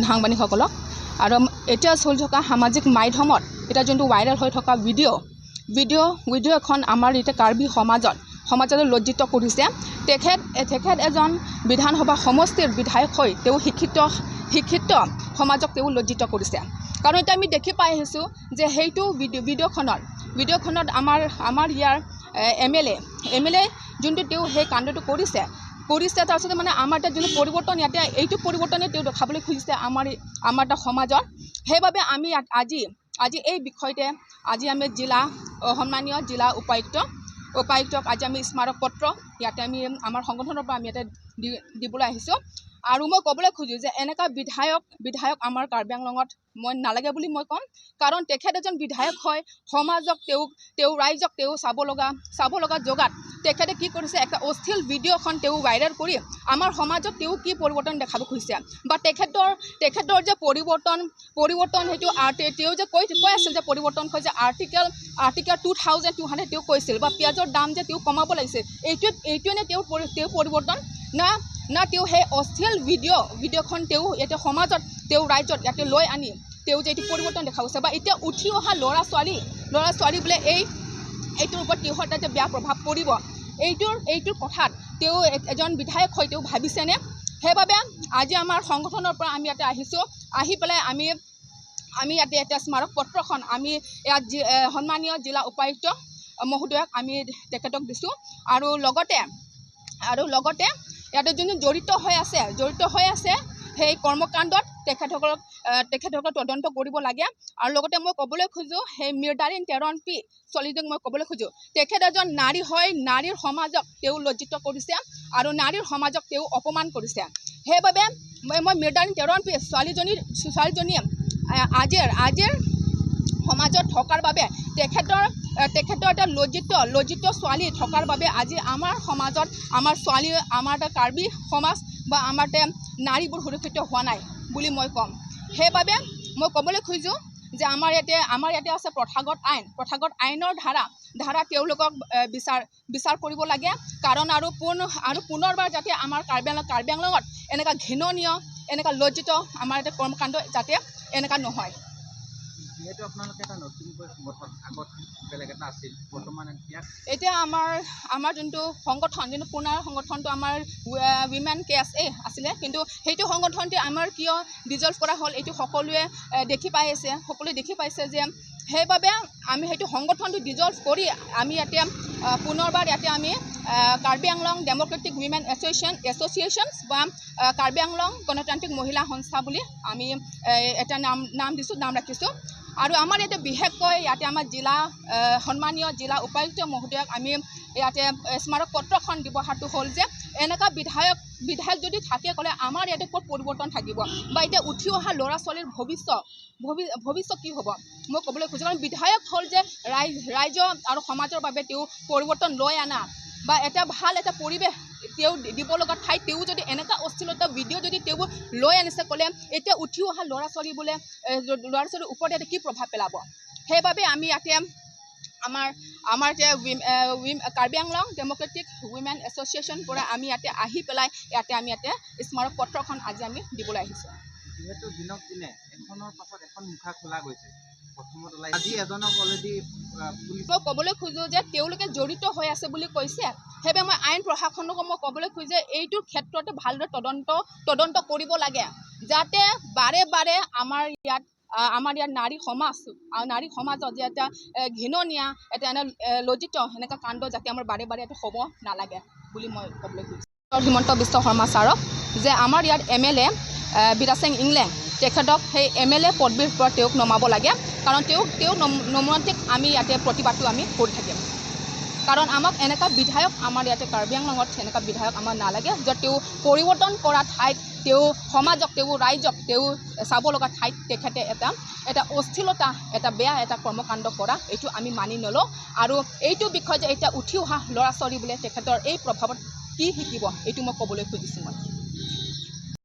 সাংবাদিকসকলক। আৰু এতিয়া চলি থকা সামাজিক মাধ্যমত এতিয়া যোনটো ভাইৰেল হৈ থকা ভিডিঅ' এখন আমাৰ এতিয়া কাৰ্বি সমাজত লজ্জিত কৰিছে। তেখেত এজন বিধানসভা সমষ্টিৰ বিধায়ক হৈ তেওঁ শিক্ষিত সমাজক তেওঁ লজ্জিত কৰিছে। কাৰণ এতিয়া আমি দেখি পাই আহিছোঁ যে সেইটো ভিডিঅ'খনত আমাৰ ইয়াৰ এম এল এ যোনটো তেওঁ সেই কাণ্ডটো কৰিছে। তাৰপিছতে মানে আমাৰ তাত যোনটো পৰিৱৰ্তন, ইয়াতে এইটো পৰিৱৰ্তনে তেওঁ দেখাবলৈ খুজিছে আমাৰ এটা সমাজত। সেইবাবে আমি ইয়াত আজি এই বিষয়তে আজি আমি সন্মানীয় জিলা উপায়ুক্তক আজি আমি স্মাৰক পত্ৰ ইয়াতে আমি আমাৰ সংগঠনৰ পৰা আমি ইয়াতে দিবলৈ আহিছোঁ। আৰু মই ক'বলৈ খোজোঁ যে এনেকুৱা বিধায়ক আমাৰ কাৰ্বি আংলঙত মই নালাগে বুলি মই ক'ম। কাৰণ তেখেত এজন বিধায়ক হয়, সমাজক তেওঁ তেওঁ ৰাইজক তেওঁ চাব লগা জেগাত তেখেতে কি কৰিছে? এটা অশ্লীল ভিডিঅ'খন তেওঁ ভাইৰেল কৰি আমাৰ সমাজত তেওঁ কি পৰিৱৰ্তন দেখাব খুজিছে? বা তেখেতৰ যে পৰিৱৰ্তন সেইটো তেওঁ যে কৈ আছিল যে পৰিৱৰ্তন হয় যে আৰ্টিকেল 2200 তেওঁ কৈছিল বা পিঁয়াজৰ দাম যে তেওঁ কমাব লাগিছিল, এইটোৱে নে তেওঁ পৰিৱৰ্তন না তেওঁ সেই অশ্লীল ভিডিঅ'খন তেওঁ ইয়াতে সমাজত, তেওঁ ৰাজ্যত ইয়াতে লৈ আনি তেওঁ যে এইটো পৰিৱৰ্তন দেখা গৈছে, বা এতিয়া উঠি অহা ল'ৰা ছোৱালী বোলে এইটোৰ ওপৰত কিহৰ এটা যে বেয়া প্ৰভাৱ পৰিব, এইটোৰ কথাত তেওঁ এজন বিধায়ক হৈ তেওঁ ভাবিছেনে? সেইবাবে আজি আমাৰ সংগঠনৰ পৰা আমি ইয়াতে আহিছোঁ। আহি পেলাই আমি ইয়াতে এতিয়া স্মাৰক পত্ৰখন আমি ইয়াত সন্মানীয় জিলা উপায়ুক্ত মহোদয়ক আমি তেখেতক দিছোঁ। আৰু লগতে ইয়াতে যোন জড়িত হৈ আছে সেই কৰ্মকাণ্ডত, তেখেতসকলক তদন্ত কৰিব লাগে। আৰু লগতে মই ক'বলৈ খোজোঁ, সেই মিৰ্দাৰিন টেৰণ পি ছোৱালীজনীক মই ক'বলৈ খোজোঁ, তেখেত এজন নাৰী হয়, নাৰীৰ সমাজক তেওঁ লজ্জিত কৰিছে আৰু নাৰীৰ সমাজক তেওঁ অপমান কৰিছে। সেইবাবে মই মিৰ্দাৰিন টেৰণ পি ছোৱালীজনীয়ে আজিৰ সমাজত থকাৰ বাবে, তেখেতৰ এটা লজ্জিত ছোৱালী থকাৰ বাবে আজি আমাৰ সমাজত আমাৰ ছোৱালী, আমাৰ এটা কাৰ্বি সমাজ বা আমাৰ এটা নাৰীবোৰ সুৰক্ষিত হোৱা নাই বুলি মই ক'ম। সেইবাবে মই ক'বলৈ খোজোঁ যে আমাৰ ইয়াতে আছে প্ৰথাগত আইন। প্ৰথাগত আইনৰ ধাৰা তেওঁলোকক বিচাৰ কৰিব লাগে। কাৰণ আৰু পুনৰবাৰ যাতে আমাৰ কাৰ্বি আংলঙত এনেকুৱা ঘৃণনীয়, এনেকুৱা লজ্জিত আমাৰ ইয়াতে কৰ্মকাণ্ড যাতে এনেকুৱা নহয়। যিহেতু আপোনালোকে এটা নতুনকৈ সংগঠন, আগত বেলেগ এটা আছিল, বৰ্তমান ইয়াত এতিয়া আমাৰ যোনটো সংগঠন, যোনটো পুনৰ সংগঠনটো আমাৰ উইমেন কেএছএ আছিলে, কিন্তু সেইটো সংগঠনটো আমাৰ কিয় ডিজল্ভ কৰা হ'ল, এইটো সকলোৱে দেখি পাই আছে, সকলোৱে দেখি পাইছে যে সেইবাবে আমি সেইটো সংগঠনটো ডিজল্ভ কৰি আমি ইয়াতে পুনৰবাৰ ইয়াতে আমি Karbi Anglong Democratic women associations বা কাৰ্বি আংলং গণতান্ত্ৰিক মহিলা সংস্থা বুলি আমি এটা নাম দিছোঁ, নাম ৰাখিছোঁ। আৰু আমাৰ ইয়াতে বিশেষকৈ ইয়াতে আমাৰ সন্মানীয় জিলা উপায়ুক্ত মহোদয়ক আমি ইয়াতে স্মাৰক পত্ৰখন ব্যৱহাৰটো হ'ল যে এনেকুৱা বিধায়ক যদি থাকে ক'লে আমাৰ ইয়াতে ক'ত পৰিৱৰ্তন থাকিব? বা এতিয়া উঠি অহা ল'ৰা ছোৱালীৰ ভৱিষ্যত কি হ'ব, মই ক'বলৈ খুজিছোঁ। কাৰণ বিধায়ক হ'ল যে ৰাইজ আৰু সমাজৰ বাবে তেওঁ পৰিৱৰ্তন লৈ আনা বা এটা ভাল এটা পৰিৱেশ তেওঁ দিব লগা ঠাইত তেওঁ যদি এনেকুৱা অশ্লীলতা ভিডিঅ' যদি তেওঁ লৈ আনিছে ক'লে এতিয়া উঠি অহা ল'ৰা ছোৱালী বোলে ল'ৰা ছোৱালীৰ ওপৰত ইয়াতে কি প্ৰভাৱ পেলাব? সেইবাবে আমি ইয়াতে আমাৰ এতিয়া Karbi Anglong Democratic women association পৰা আমি ইয়াতে আহি পেলাই ইয়াতে আমি ইয়াতে স্মাৰক পত্ৰখন আজি আমি দিবলৈ আহিছোঁ। যিহেতু দিনক দিনে এখনৰ পাছত এখন মুখা খোলা গৈছে, প্ৰথমত ওলাই আজি এজনক অলৰেডি পুলিচ মই ক'বলৈ খোজোঁ যে তেওঁলোকে জড়িত হৈ আছে বুলি কৈছে। সেইবাবে মই আইন প্ৰশাসনকো মই ক'বলৈ খোজোঁ যে এইটোৰ ক্ষেত্ৰতে ভালদৰে তদন্ত কৰিব লাগে, যাতে বাৰে বাৰে আমাৰ ইয়াত নাৰী সমাজ আৰু নাৰী সমাজত যে এটা ঘৃণনীয়া, এটা এনে লজ্জিত সেনেকুৱা কাণ্ড যাতে আমাৰ বাৰে বাৰে ইয়াতে হ'ব নালাগে বুলি মই ক'বলৈ খুজিছোঁ। হিমন্ত বিশ্ব শৰ্মা ছাৰক যে আমাৰ ইয়াত এমএলএ বিৰাচেং ইংলেং, তেখেতক সেই এমএলএ পদবীৰ পৰা তেওঁক নমাব লাগে। কাৰণ তেওঁক নমোৱান্তিক আমি ইয়াতে প্ৰতিবাদটো আমি কৰি থাকিম। কাৰণ আমাক এনেকুৱা বিধায়ক, আমাৰ ইয়াতে কাৰ্বি আংলঙত সেনেকুৱা বিধায়ক আমাক নালাগে, য'ত তেওঁ পৰিৱৰ্তন কৰা ঠাইত তেওঁ সমাজক, তেওঁ ৰাইজক তেওঁ চাব লগা ঠাইত তেখেতে এটা অশ্লীলতা, এটা বেয়া এটা কৰ্মকাণ্ড কৰা, এইটো আমি মানি নলওঁ। আৰু এইটো বিষয় যে এতিয়া উঠি অহা ল'ৰা ছোৱালী বোলে তেখেতৰ এই প্ৰভাৱত কি শিকিব, এইটো মই ক'বলৈ খুজিছোঁ মই।